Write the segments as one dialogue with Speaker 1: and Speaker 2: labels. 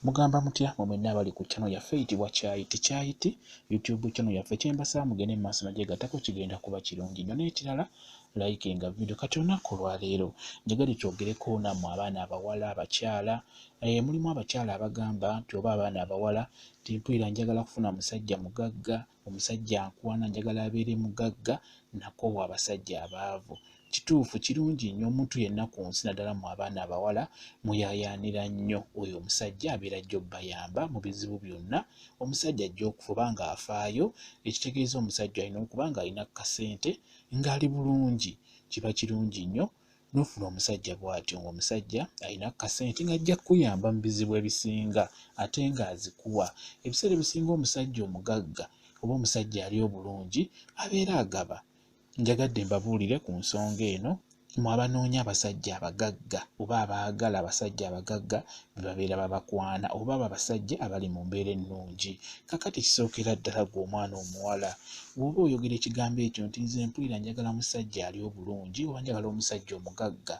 Speaker 1: Mugamba mutya mwe mwenna abali ku channel yaffe eyitibwa Kyayiti Kyayiti YouTube channel yaffe? Kyembasaba mugende mu maaso nagyegattako, kigenda kuba kirungi nnyo. N'ekirala, likinga video. Kati olunaku olwaleero njagala kyogereko nammwe abaana abawala, abakyala. Mulimu abakyala abagamba nti oba abaana abawala nti mpulira njagala kufuna musajja mugagga, omusajja ankwana njagala abeere mugagga, nakoowa abasajja abaavu. Kituufu, kirungi nnyo omuntu yenna ku nsi, naddala mu abaana abawala, muyaayaanira nnyo oyo omusajja abeera ajja obbayamba mu bizibu byonna, omusajja ajja okufuba ng'afaayo. Ekitegeeza omusajja alina okuba ng'alina kasente, ng'ali bulungi. Kiba kirungi nnyo n'ofuna omusajja bw'atyo, ng'omusajja alina kasente, ng'ajja kukuyamba mu bizibu ebisinga ate ng'azikuwa. Ebiseera ebisinga omusajja omugagga oba omusajja ali obulungi abeera agaba. Njagadde mbabuulire ku nsonga eno, mwe abanoonya abasajja abagagga oba abaagala abasajja abagagga be babeera babakwana, oba abo abasajja abali mu mbeera ennungi. Kakati kisookera ddala, ggwe omwana omuwala, bw'oba oyogera ekigambo ekyo nti nze mpulira njagala musajja ali obulungi oba njagala omusajja omugagga,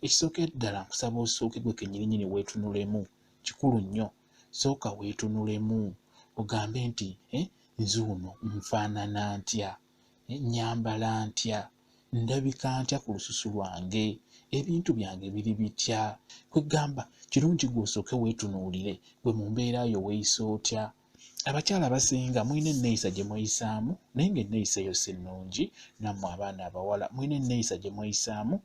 Speaker 1: ekisookera ddala nkusaba osooke gwe kennyininyini weetunulemu. Kikulu nnyo, sooka weetunulemu ogambe nti nze ono nfaanana ntya, nnyambala ntya, ndabika ntya ku lususu lwange, ebintu byange biri bitya? Kwegamba kirungi gwe osooke weetunuulire gwe mu mbeera yo weeyisa otya. Abakyala abasinga mulina enneeyisa gye mweyisaamu, naye ng'enneeyisa eyo si nnungi. Nammwe abaana abawala mulina enneeyisa gye mweyisaamu,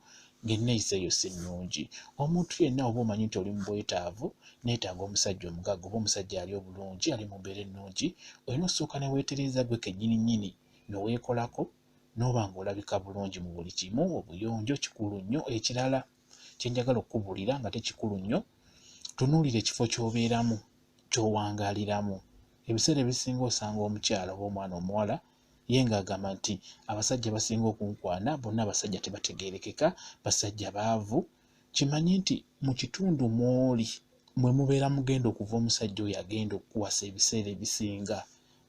Speaker 1: ng'enneeyisa eyo si nnungi. Omuntu yenna oba omanyi nti oli mu bwetaavu, neetaaga omusajja omugagga oba omusajja ali obulungi, ali mu mbeera ennungi, olina osooka ne weetereeza gwe kennyininyini, ne weekolako n'oba ng'olabika bulungi mu buli kimu. Obuyonjo kikulu nnyo. Ekirala kye njagala okukubulira nga tekikulu nnyo, tunuulira ekifo ky'obeeramu, ky'owangaaliramu. Ebiseera ebisinga osanga omukyala oba omwana omuwala ye ng'agamba nti abasajja basinga okunkwana bonna abasajja tebategeerekeka, basajja baavu. Kimanye nti mu kitundu mw'oli mwe mubeera mugenda okuva omusajja oyo agenda okukuwasa ebiseera ebisinga.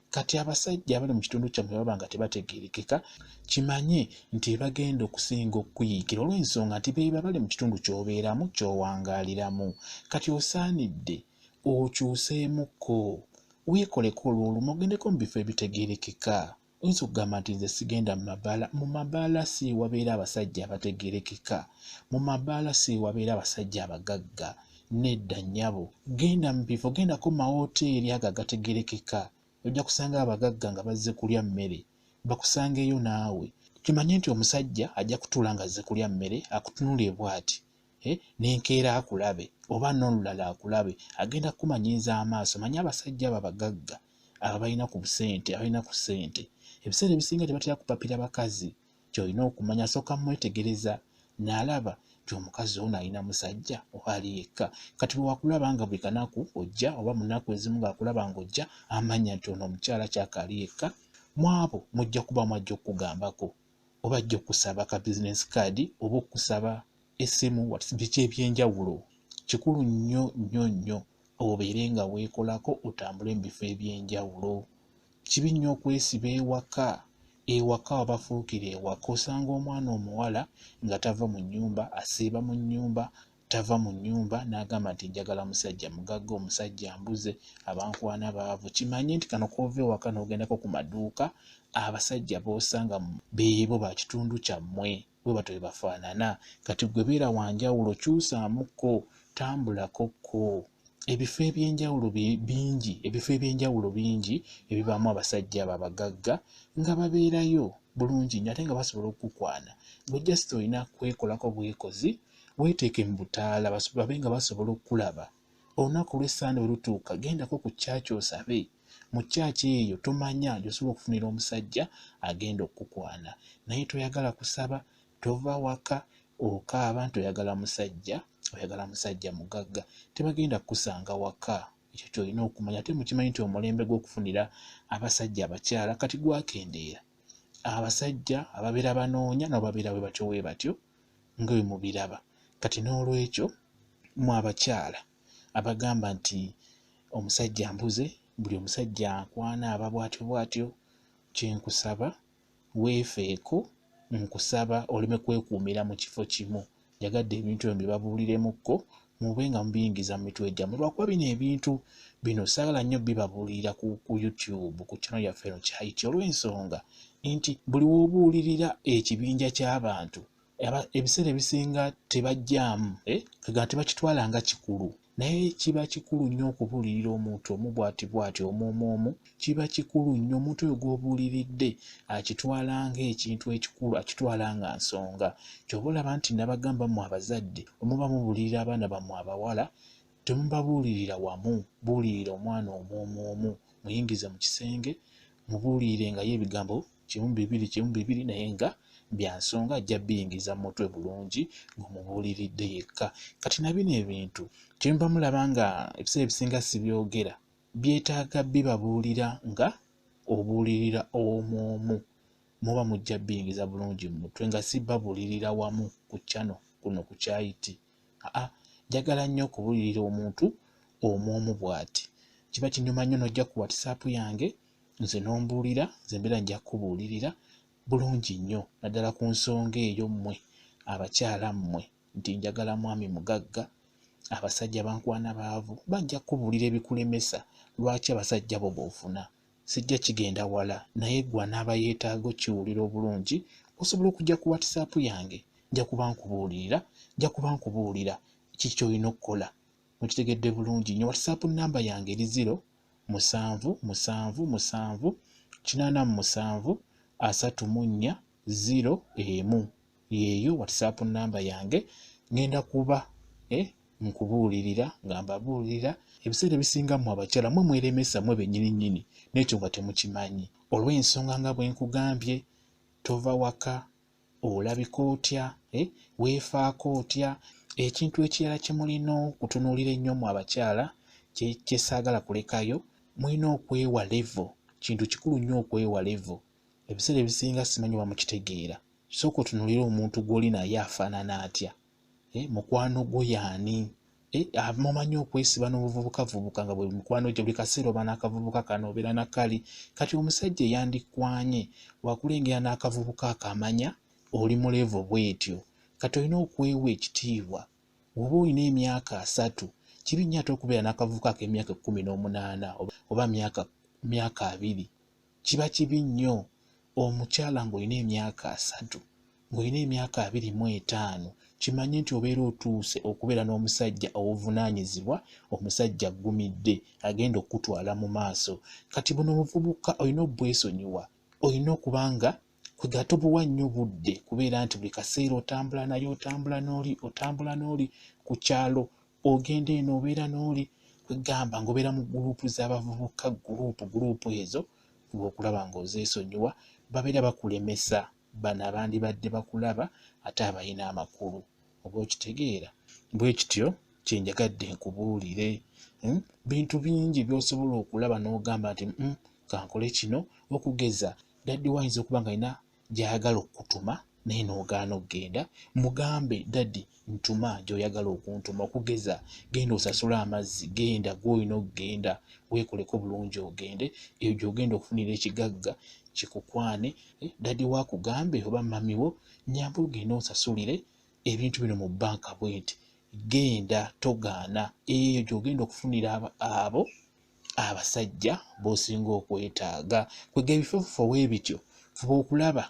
Speaker 1: Kati abasajja abali mu kitundu kyammwe baba nga tebategeerekeka, kimanye nti bagenda okusinga okukuyiikira, olw'ensonga nti beebo abali mu kitundu ky'obeeramu, ky'owangaaliramu. Kati osaanidde okyuseemukko, weekoleko olw'olumu, ogendeko mu bifo ebitegeerekeka. Oyinza okugamba nti nze sigenda mu mabaala. Mu mabaala si wabeera abasajja abategeerekeka, mu mabaala si wabeera abasajja abagagga. Nedda nnyabo, genda mu bifo, gendako mu mawoteeri ago agategeerekeka, ojja kusanga abagagga nga bazze kulya mmere, bakusangeyo naawe. Kimanye nti omusajja ajja kutuula ng'azze kulya mmere, akutunuulire bw'ati, n'enkeera akulabe oba n'olulala akulabe, agenda kukumanyiiza amaaso. Manye abasajja abo abagagga, abo abalina ku busente, abalina ku ssente, ebiseera ebisinga tebatera kupapira bakazi. Ky'olina okumanya, asooka mwetegereza n'alaba nti omukazi ono alina musajja oba ali yekka. Kati bwe wakulaba nga buli kanaku ojja, oba mu nnaku ezimu ng'akulaba ng'ojja, amanya nti ono omukyala kyaka ali yekka. Mu abo mujja kuba mwajja okukugambako oba ajja okukusaba ka business card oba okukusaba essimu, biki ebyenjawulo. Kikulu nnyo nnyo nnyo obeere nga weekolako, otambule mu bifo ebyenjawulo. Kibi nnyo okwesiba ewaka. Ewaka wabafuukira ewaka, osanga omwana omuwala nga tava mu nnyumba, asiiba mu nnyumba, tava mu nnyumba, n'agamba nti njagala musajja mugagga, omusajja mbuze, abankwana baavu. Kimanye nti kano k'ova ewaka n'ogendako ku maduuka, abasajja b'osanga beebo ba kitundu kyammwe, bwe batyo bwe bafaanana. Kati ggwe beera wanjawulo, kyusaamukko, tambulako kko. Ebifo ebyenjawulo bingi, ebifo ebyenjawulo bingi ebibaamu abasajja abo abagagga nga babeerayo bulungi nnyo ate nga basobola okukukwana. Ggwe just olina kwekolako bwekozi, weeteeke mu butaala babe nga basobola okukulaba. Olunaku olw'Essande bwe lutuuka, gendako ku church osabe. Mu church eyo tomanya gy'osobola okufunira omusajja agenda okukukwana. Naye toyagala kusaba, tova waka, okaaba nti oyagala musajja, oyagala musajja mugagga, tebagenda kukusanga waka. Ekyo ky'olina okumanya. Ate mukimanyi nti omulembe gw'okufunira abasajja abakyala kati gwakendeera. Abasajja ababeera banoonya nabo babeera bwe batyo bwe batyo nga bwe mubiraba. Kati n'olwekyo mmwe abakyala abagamba nti omusajja mbuze, buli omusajja ankwana aba bw'atyo bw'atyo, kye nkusaba weefeeko, nkusaba oleme kwekuumira mu kifo kimu. Njagadde ebintu ebyo mbibabuuliremukko Mube nga mubiyingiza mu mitwe gyammwe, lwakuba bino ebintu bino saagala nnyo bibabuulirira ku YouTube, ku channel yaffe eno Kyayiti, olw'ensonga nti buli w'obuulirira ekibinja ky'abantu ebiseera ebisinga tebajjaamu, kega tebakitwala nga kikulu. Naye kiba kikulu nnyo okubuulirira omuntu omu bw'ati bw'ati, omu omu omu. Kiba kikulu nnyo omuntu oyo gw'obuuliridde akitwala ng'ekintu ekikulu, akitwala nga nsonga. Ky'oba olaba nti nabagamba mmwe abazadde, bwe muba mubuulirira abaana bammwe abawala, temubabuulirira wamu, buulirira omwana omu omu omu, muyingize mu kisenge, mubuulirire nga ye ebigambo kimu bibiri kimu bibiri, naye nga bya nsonga, ajja biyingiza mu mutwe bulungi ng'omubuuliridde yekka. Kati na bino ebintu kye muba mulaba nga ebiseera ebisinga sibyogera, byetaaga bibabuulira nga obuulirira omu omu, muba mujja biyingiza bulungi mu mutwe, nga si babuulirira wamu ku channel kuno ku Kyayiti. Aa, njagala nnyo okubuulirira omuntu omu omu bw'ati. Kiba kinyuma nnyo n'ojja ku WhatsApp yange nze n'ombuulira, nze mbeera nja kukubuulirira bulungi nnyo, naddala ku nsonga eyo mmwe abakyala mmwe nti njagala mwami mugagga, abasajja bankwana baavu. Ba nja kukubuulira ebikulemesa, lwaki abasajja bo b'ofuna. Sijja kigenda wala, naye ggwe anaaba yeetaaga okkiwulira obulungi, osobola okujja ku WhatsApp yange, nja kuba nkubuulirira, nja kuba nkubuulira kiki ky'olina okukola. Mukitegedde bulungi nnyo. WhatsApp namba yange eri 0 7 7 7 87 34 0 1. Yeeyo WhatsApp namba yange. Ngenda kuba nkubuulirira nga mbabuulirira. Ebiseera ebisinga mmwe abakyala mmwe mweremesa mmwe bennyini nnyini, n'ekyo nga temukimanyi, olw'ensonga nga bwe nkugambye, tova waka, olabika otya, weefaako otya. Ekintu ekirala kye mulina okutunuulira ennyo mmwe abakyala, kye saagala kulekayo, mulina okwewa level. Kintu kikulu nnyo okwewa level. Ebiseera ebisinga simanyi oba mukitegeera. Sooka otunuulire omuntu gw'oli naye afaanana atya, mukwano gwo y'ani. Mumanyi okwesiba n'obuvubukavubuka nga bwe mikwano gyo, buli kaseera oba n'akavubuka kano, obeera na kali. Kati omusajja eyandikwanye wakulengera n'akavubuka akamanya oli mu level bw'etyo. Kati olina okwewa ekitiibwa. Bw'oba olina emyaka 30, kibi nnyo ate okubeera n'akavubuka ak'emyaka 18 oba myaka 20. Kiba kibi nnyo omukyala ng'olina emyaka 30, ng'olina emyaka 25, kimanye nti obeera otuuse okubeera n'omusajja obuvunaanyizibwa, omusajja aggumidde agenda okukutwala mu maaso. Kati buno obuvubuka olina obwesonyiwa, olina okuba nga kwega tobuwa nnyo budde kubeera nti buli kaseera otambula naye, otambula n'oli, otambula n'oli ku kyalo, ogenda eno obeera n'oli, kwegamba ng'obeera mu gurupu z'abavubuka, gurupu ezo fuba okulaba ng'ozeesonyiwa, babeera bakulemesa bano abandibadde bakulaba ate abalina amakulu. Oba okitegeera? Bwe kityo kye njagadde nkubuulire. Bintu bingi by'osobola okulaba n'ogamba nti kankole kino. Okugeza daddy wo ayinza okuba ng'alina gy'ayagala okukutuma naye n'ogaana okugenda, mugambe daddy ntuma gy'oyagala okuntuma. Okugeza genda osasule amazzi, genda gw'olina okugenda, weekoleko bulungi ogende, eyo gy'ogenda okufunira ekigagga kikukwane. Daddy wo akugambe oba mummy wo, nnyamba ogende onsasulire ebintu bino mu bbanka bwenti, genda togaana, eyo gy'ogenda okufunira abo abasajja b'osinga okwetaaga. Kwega ebifofofo bwe bityo fuba okulaba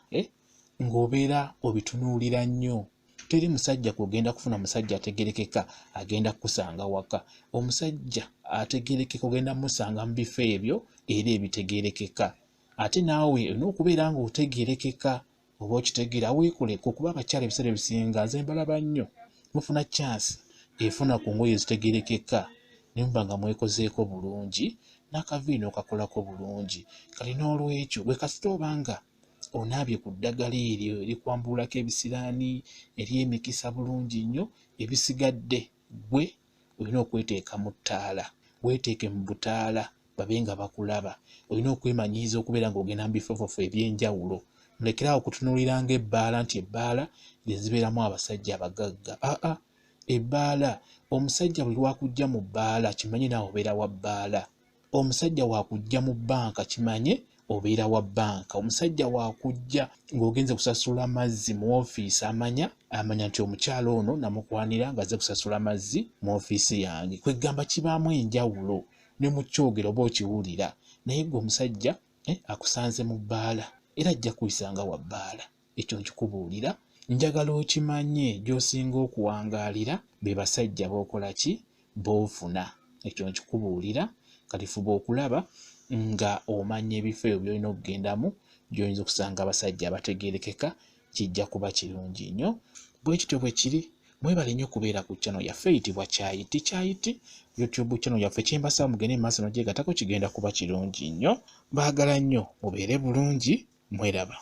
Speaker 1: ng'obeera obitunuulira nnyo. Teri musajja kugenda kufuna musajja ategerekeka agenda kukusanga waka. Omusajja ategerekeka ogenda musanga mu bifo ebyo era ebitegerekeka. Ate naawe olina okubeera ng'otegerekeka, oba okitegeera, weekoleko, kuba abakyala ebiseera ebisinga nze mbalaba nnyo mufuna chance efuna ku ngoye ezitegerekeka ne muba nga mwekozeeko bulungi n'akaviiri n'okakolako bulungi. Kati n'olwekyo gwe kasita oba nga onaabye ku ddagala eryo erikwambulako ebisiraani, ery'emikisa bulungi nnyo, ebisigadde ggwe olina okweteeka mu ttaala, weeteeke mu butaala babe nga bakulaba. Olina okwemanyiiza okubeera ng'ogenda mu bifofofo eby'enjawulo. Mulekere awo okutunuulira ng'ebbaala nti ebbaala ze zibeeramu abasajja abagagga. Aa, ebbaala, omusajja buli lw'akujja mu bbaala kimanye naawe obeera wa bbaala. Omusajja waakujja mu bbanka kimanye Obeera wa bbanka, omusajja waakujja ng'ogenze kusasula mazzi mu ofiisi, amanya amanya nti omukyala ono namukwanira ng'azze kusasula mazzi mu ofiisi yange. Kwegamba kibaamu enjawulo ne mu kyogero oba okiwulira. Naye ggwe omusajja akusanze mu bbaala, era ajja kuyisa nga wa bbaala. Ekyo nkikubuulira. Njagala okimanye gy'osinga okuwangaalira be basajja b'okola ki? B'ofuna. Ekyo nkikubuulira. Kati fuba okulaba nga omanya ebifo ebyo by'olina okugendamu, gy'oyinza okusanga abasajja abategeerekeka, kijja kuba kirungi nnyo. Bwe kityo bwe kiri. Mwebale nnyo kubeera ku channel yaffe eyitibwa Kyayiti Kyayiti, YouTube channel yaffe. Kye mbasaba mugende mu maaso n'ogyegattako, kigenda kuba kirungi nnyo. Mbaagala nnyo, mubeere bulungi, mweraba.